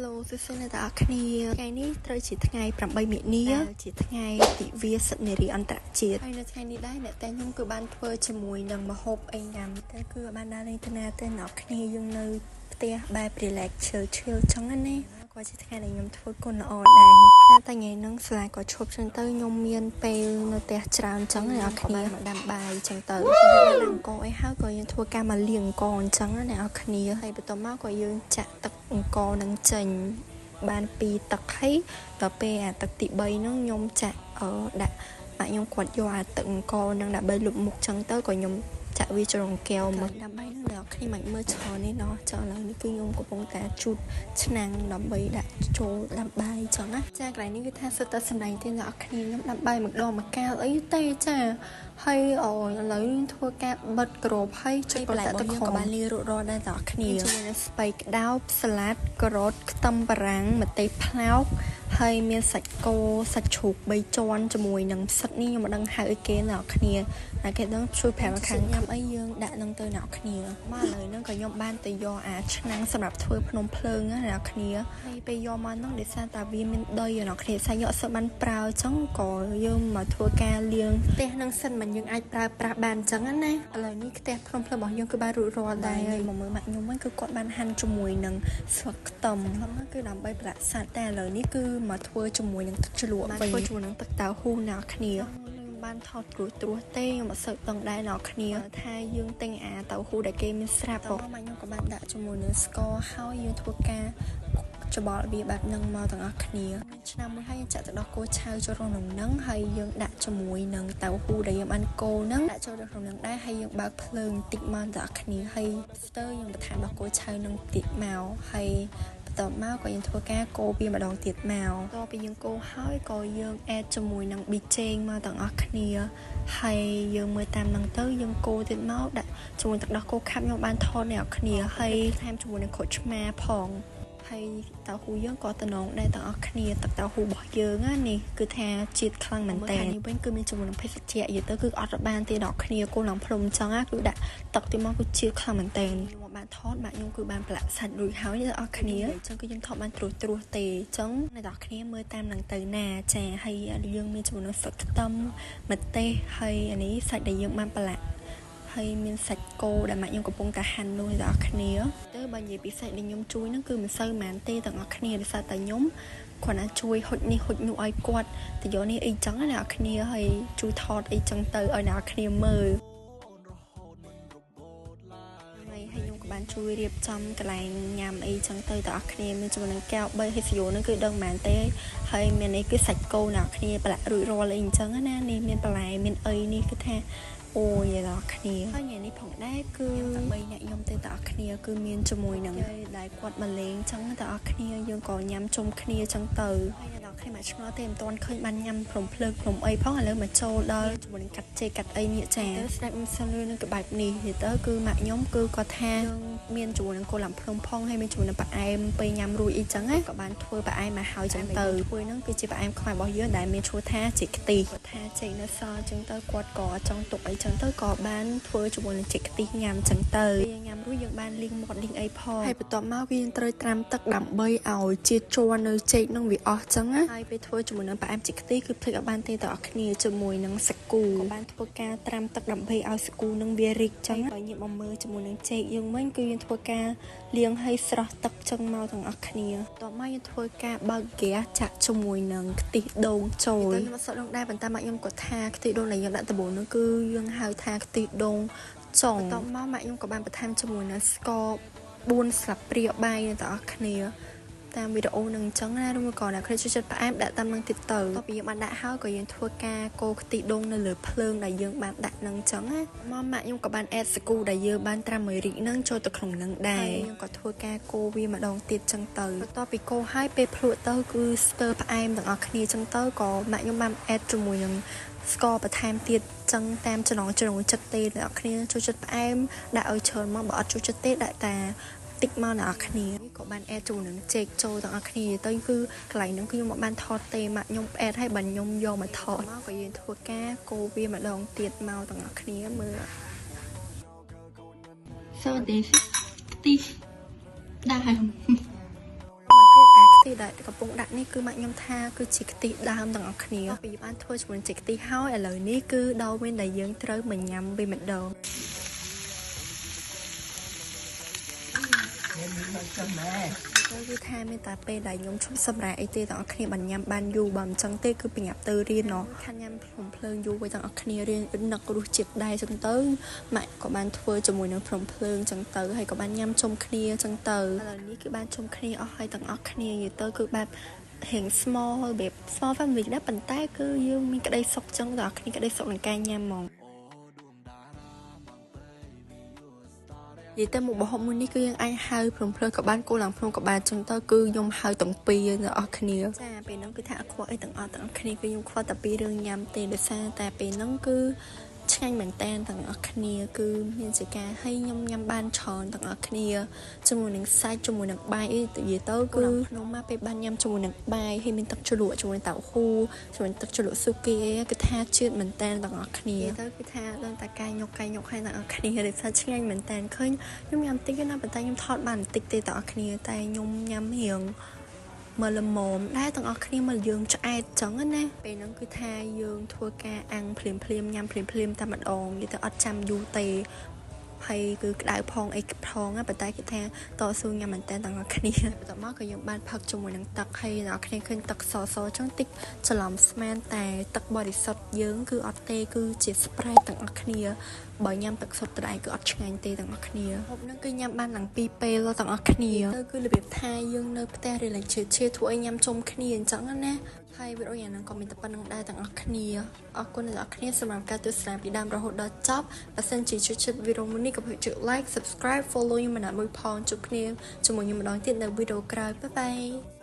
Hello សួស្តីអ្នកទាំងអស់គ្នាថ្ងៃនេះត្រូវជាថ្ងៃ8មិនិនាជាថ្ងៃទិវាសិទ្ធិនារីអន្តរជាតិហើយនៅថ្ងៃនេះដែរអ្នកតែខ្ញុំគឺបានធ្វើជាមួយនឹងម្ហូបអីញ៉ាំតែគឺបានដើរលេងទៅណាទេអ្នកគ្នាយើងនៅផ្ទះបែប relax chill chill ចឹងណាក៏ជាថ្ងៃដែលខ្ញុំធ្វើគុណល្អដែរតែតែថ្ងៃហ្នឹងសាលាក៏ឈប់ចឹងទៅខ្ញុំមានពេលនៅផ្ទះច្រើនចឹងអ្នកគ្នាមកដាំបាយចឹងទៅយើងដាំអង្ករអីហើយក៏យើងធ្វើការមកលាងអង្ករអញ្ចឹងណាអ្នកគ្នាហើយបន្ទាប់មកក៏យើងចាក់ទឹកអង្ករនឹងចេញបានពីទឹកហើយដល់ពេលអាទឹកទី3ហ្នឹងខ្ញុំចាក់អឺដាក់ម៉ាក់ខ្ញុំគាត់យកអាទឹកអង្ករនឹងដើម្បីលុបមុខចឹងទៅក៏ខ្ញុំចាក់វាចូលក្នុងកែវមកដើម្បីនឹងអ្នកគ្នាមិនមើលច្រើននេះណោះចុះឥឡូវនេះគឺខ្ញុំកំពុងតែជូតឆ្នាំងដើម្បីដាក់ចូលដាំបាយចឹងណាចាកន្លែងនេះគឺថាសុទ្ធតែសម្ដែងទេអ្នកគ្នាខ្ញុំដាំបាយម្ដងម្កាលអីទេចាហើយអូឥឡូវធ្វើការបិទក្របហើយចុចបន្លែរបស់យើងក៏បានលាយរួចរាល់ដែរអ្នកគ្នាជាមួយនឹងស្ពៃក្តោបសាឡាត់ការ៉ុតខ្ទឹមបារាំងម្ទេសប្លោកហើយមានសាច់គោសាច់ជ្រូក3ជាន់ជាមួយនឹងផ្សិតនេះខ្ញុំមិនដឹងហៅអីគេអ្នកគ្នាតែគេដឹងជួយប្រាប់មកខាងញ៉ាំអីយើងដាក់នឹងទៅអ្នកគ្នាមកឥឡូវហ្នឹងក៏ខ្ញុំបានទៅយកអាឆ្នាំងសម្រាប់ធ្វើភ្នំភ្លើងណាអ្នកគ្នាហើយពេលយកមកហ្នឹងដោយសារតែវាមានដីអ្នកគ្នាសាយកអត់សូវបានប្រើអញ្ចឹងក៏យើងមកធ្វើការលាងផ្ទះនឹងសិនមិនយើងអាចប្រើប្រាស់បានអញ្ចឹងណាឥឡូវនេះផ្ទះភ្នំភ្លើងរបស់យើងគឺបានរួចរាល់ដែរហើយមកមើលម៉ាក់ខ្ញុំហ្នឹងគឺគាត់បានហាន់ជាមួយនឹងស្លឹកខ្ទឹមខ្ទឹមគឺដើម្បីប្រឡាក់សាច់តែឥឡូវនេះគឺមកធ្វើជាមួយនឹងទឹកជ្រលក់វិញធ្វើជាមួយនឹងទឹកតៅហ៊ូអ្នកគ្នាបានថតត្រួសត្រាសទេខ្ញុំអត់សូវដឹងដែរអ្នកគ្នាថាយើងទិញអាតៅហ៊ូដែលគេមានស្រាប់មកខ្ញុំក៏បានដាក់ជាមួយនឹងស្ករហើយយើងធ្វើការច្បល់វាបែបហ្នឹងមកទាំងអស់គ្នាឆ្នាំមួយហើយយើងចាក់ទឹកដោះគោឆៅចូលក្នុងហ្នឹងហើយយើងដាក់ជាមួយនឹងតៅហ៊ូដែលយើងបានកូរហ្នឹងដាក់ចូលក្នុងហ្នឹងដែរហើយយើងបើកភ្លើងតិចមកទាំងអស់គ្នាហើយស្ទើរយើងបន្ថែមដោះគោឆៅនឹងតិចមកហើយបន្ទាប់មកក៏យើងធ្វើការកូរវាម្ដងទៀតមកតទៅពីយើងកូរហើយក៏យើង add ជាមួយនឹងប៊ីចេងមកទាំងអស់គ្នាហើយយើងមើលតាមហ្នឹងទៅយើងកូរទៀតមកដាក់ជាមួយទឹកដោះគោខាប់ខ្ញុំបានថតអ្នកគ្នាហើយថែមជាមួយនឹងក្រូចឆ្មាផងហើយតៅហ៊ូយើងក៏តំណងដែរទាំងអស់គ្នាទឹកតៅហ៊ូរបស់យើងណានេះគឺថាជាតិខ្លាំងមែនតើនេះវិញគឺមានជាមួយនឹងភេសជ្ជៈនិយាយទៅគឺអត់បានទេដល់គ្នាគោឡើងភ្នំចឹងណាគឺដាក់ទឹកទីមកគឺជាតិខ្លាំងមែនតើខ្ញុំបានថតបាទខ្ញុំគឺបានប្រឡាក់សាច់រួចហើយអ្នកទាំងអស់គ្នាអញ្ចឹងគឺយើងថតបានត្រួសត្រាសទេអញ្ចឹងអ្នកទាំងអស់គ្នាមើលតាមនឹងទៅណាចាហើយយើងមានជាមួយនឹងស្លឹកខ្ទឹមម្ទេសហើយអានេះសាច់ដែលយើងបានប្រឡាក់ហើយមានសាច់គោដែលម៉ាក់ខ្ញុំកំពុងតែហាន់នោះអ្នកទាំងអស់គ្នាទៅបើនិយាយពីសាច់ដែលខ្ញុំជួយហ្នឹងគឺមិនសូវហ្មងទេទាំងអស់គ្នាដោយសារតែខ្ញុំគ្រាន់តែជួយហុចនេះហុចនោះឲ្យគាត់ទៅយកនេះអីចឹងណាអ្នកគ្នាហើយជួយថតអីចឹងទៅឲ្យអ្នកគ្នាមើលហើយហើយខ្ញុំក៏បានជួយរៀបចំកន្លែងញ៉ាំអីចឹងទៅទាំងអស់គ្នាមានជាមួយនឹងកែវ3ហើយសយោហ្នឹងគឺដឹងហ្មងទេហើយមាននេះគឺសាច់គោអ្នកគ្នាប្រឡាក់រួចរាល់អីអញ្ចឹងណានេះមានបន្លែមានអីនេះគឺថាអូយដល់គ្នាហើយថ្ងៃនេះផងដែរគឺតែ3អ្នកខ្ញុំទេទាំងអស់គ្នាគឺមានជាមួយនឹងដែលគាត់មកលេងចឹងទាំងអស់គ្នាយើងក៏ញ៉ាំជុំគ្នាចឹងទៅហើយអ្នកនរគ្នាមកឆ្ងល់ទេមិនទាន់ឃើញបានញ៉ាំព្រំភ្លើងព្រំអីផងឥឡូវមកចូលដល់ជាមួយនឹងកាត់ចេកកាត់អីនេះចាទៅស្ដេចមិនសិនលឿននឹងក្បែបនេះនិយាយទៅគឺម៉ាក់ខ្ញុំគឺគាត់ថាយើងមានជាមួយនឹងគោឡាំភ្នំផងហើយមានជាមួយនឹងផ្អែមពេលញ៉ាំរួចអីចឹងណាក៏បានធ្វើផ្អែមមកហើយចឹងទៅធ្វើហ្នឹងគឺជាផ្អែមខ្មែររបស់យើងដែលមានឈ្មោះថាចេកខ្ទិះគាត់ថាចេកនៅសល់ចឹងទៅគាត់ក៏ចង់ទុកអីចឹងទៅក៏បានធ្វើជាមួយនឹងចេកខ្ទិះញ៉ាំចឹងទៅពេលញ៉ាំរួចយើងបានលាងមាត់លាងអីផងហើយបន្ទាប់មកវាយើងត្រូវត្រាំទឹកដើម្បីឲ្យជាតិជ័រនៅចេកនឹងវាអស់ចឹងណាហើយពេលធ្វើជាមួយនឹងផ្អែមចេកខ្ទិះគឺភ្លេចអត់បានទេទាំងអស់គ្នាជាមួយនឹងសាគូក៏បានធ្វើការត្រាំទឹកដើម្បីឲ្យសាគូនឹងវារីកចឹងបើញៀបមកមើលជាមួយនឹងចេកយើងវិញគឺយើងធ្វើការលាងឲ្យស្រស់ទឹកចឹងមកទាំងអស់គ្នាបន្ទាប់មកយើងធ្វើការបើកហ្គាសចាក់ជាមួយនឹងខ្ទិះដូងចូលខ្ញុំអត់សូវដឹងដែរប៉ុន្តែម៉ាក់ខ្ញុំគាត់ថាខ្ទិះដូងដែលយើងដាក់ដំបូងនោះគឺយើងហៅថាខ្ទិះដូងចុងបន្ទាប់មកម៉ាក់ខ្ញុំក៏បានបន្ថែមជាមួយនឹងស្ករ4ស្លាបព្រាបាយអ្នកទាំងអស់គ្នាតាមវីដេអូនឹងអញ្ចឹងណាឬមួយក៏អ្នកគ្នាចូលចិត្តផ្អែមដាក់តាមនឹងទៀតទៅតទៅពីយើងបានដាក់ហើយក៏យើងធ្វើការកូរខ្ទិះដូងនៅលើភ្លើងដែលយើងបានដាក់នឹងអញ្ចឹងណាមកម៉ាក់ខ្ញុំក៏បាន add សាគូដែលយើងបានត្រាំមួយរីកនឹងចូលទៅក្នុងនឹងដែរហើយយើងក៏ធ្វើការកូរវាម្ដងទៀតចឹងទៅបន្ទាប់ពីកូរហើយពេលភ្លក់ទៅគឺស្ទើរផ្អែមទាំងអស់គ្នាចឹងទៅក៏ម៉ាក់ខ្ញុំបាន add ជាមួយនឹងស្ករបន្ថែមទៀតចឹងតាមចំណងចំណងចិត្តទេអ្នកគ្នាចូលចិត្តផ្អែមដាក់ឲ្យច្រើនមកបើអត់ចូលចិត្តទេដាក់តាតិចមកអ្នកនរគ្នាក៏បាន add ចូលនឹងចេកចូលទាំងអស់គ្នាទៅគឺកន្លែងហ្នឹងគឺខ្ញុំមកបានថតទេម៉ាក់ខ្ញុំ add ឲ្យបើខ្ញុំយកមកថតមកក៏យើងធ្វើការកូរវាម្ដងទៀតមកទាំងអស់គ្នាមើល So this ខ្ទិះដើម មកទៀត ខ្ទិះដែលកំពុងដាក់នេះគឺម៉ាក់ខ្ញុំថាគឺជាខ្ទិះដើមទាំងអស់គ្នាពីបានធ្វើជាមួយចេកខ្ទិះហើយឥឡូវនេះគឺដល់វិញដែលយើងត្រូវមកញ៉ាំវិញម្ដង ទៅគឺថាមានតែពេលដែលខ្ញុំឈប់សម្រាកអីទេទាំងអស់គ្នាបានញ៉ាំបានយូរបើមិនចឹងទេគឺប្រញាប់ទៅរៀនណោះខានញ៉ាំភ្នំភ្លើងយូរវិញទាំងអស់គ្នារៀននឹករសជាតិដែរចឹងទៅម៉ាក់ក៏បានធ្វើជាមួយនឹងភ្នំភ្លើងចឹងទៅហើយក៏បានញ៉ាំជុំគ្នាចឹងទៅឥឡូវនេះគឺបានជុំគ្នាអស់ហើយទាំងអស់គ្នានិយាយទៅគឺបែបរៀង small បែប small family ដែរប៉ុន្តែគឺយើងមានក្តីសុខចឹងទាំងអស់គ្នាក្តីសុខនឹងការញ៉ាំហ្មង និយាយទៅមុខម្ហូបមួយនេះគឺយើងអាចហៅភ្នំភ្លើងក៏បានគោឡើងភ្នំក៏បានចឹងទៅគឺខ្ញុំហៅទាំងពីរទាំងអស់គ្នាចាពេលហ្នឹងគឺថាអត់ខ្វល់អីទាំងអស់ទាំងអស់គ្នាគឺខ្ញុំខ្វល់តែពីរឿងញ៉ាំទេដោយសារតែពេលហ្នឹងគឺឆ្ងាញ់មែនតែនទាំងអស់គ្នាគឺមានជាការឲ្យខ្ញុំញ៉ាំបានច្រើនទាំងអស់គ្នាជាមួយនឹងសាច់ជាមួយនឹងបាយអីនិយាយទៅគឺភ្នំមកពេលបានញ៉ាំជាមួយនឹងបាយហើយមានទឹកជ្រលក់ជាមួយនឹងតៅហ៊ូជាមួយទឹកជ្រលក់ស៊ូគីអីគឺថាជាតិមែនតែនទាំងអស់គ្នាទៅគឺថាដល់តែកាយញុកកាយញុកឲ្យទាំងអស់គ្នាដោយសារឆ្ងាញ់មែនតែនឃើញខ្ញុំញ៉ាំតិចណាប៉ុន្តែខ្ញុំថតបានបន្តិចទេទាំងអស់គ្នាតែខ្ញុំញ៉ាំរៀងមកល្មមដែរទាំងអស់គ្នាមកយើងឆ្អែតចឹងណាពេលហ្នឹងគឺថាយើងធ្វើការអាំងភ្លាមភ្លាមញ៉ាំភ្លាមភ្លាមតែម្ដងនិយាយទៅអត់ចាំយូរទេហើយគឺក្តៅផងអីផងប៉ុន្តែគេថាតស៊ូញ៉ាំមែនតើទាំងអស់គ្នាបន្ទាប់មកក៏យើងបានផឹកជាមួយនឹងទឹកហើយអ្នកគ្នាឃើញទឹកសសចឹងតិចច្រឡំស្មានតែទឹកបរិសុទ្ធយើងគឺអត់ទេគឺជា Sprite ទាំងអស់គ្នាបើញ៉ាំទឹកសុទ្ធដដែលគឺអត់ឆ្ងាញ់ទេទាំងអស់គ្នាហូបហ្នឹងគឺញ៉ាំបានឡើងពីរពេលទាំងអស់គ្នាទៅគឺរបៀបថាយើងនៅផ្ទះ relax ជាធ្វើឲ្យញ៉ាំជុំគ្នាអញ្ចឹងណាហើយវីដេអូយ៉ាងហ្នឹងក៏មានតែប៉ុណ្្នឹងដែរទាំងអស់គ្នាអរគុណអ្នកគ្នាសម្រាប់ការទស្សនាពីដើមរហូតដល់ចប់បើសិនជាចូលចិត្តវីដេអូមួយនេះកុំភ្លេចចុច like subscribe follow ខ្ញុំម្នាក់មួយផងជួបគ្នាជាមួយខ្ញុំម្ដងទៀតនៅវីដេអូក្រោយបាយបាយ។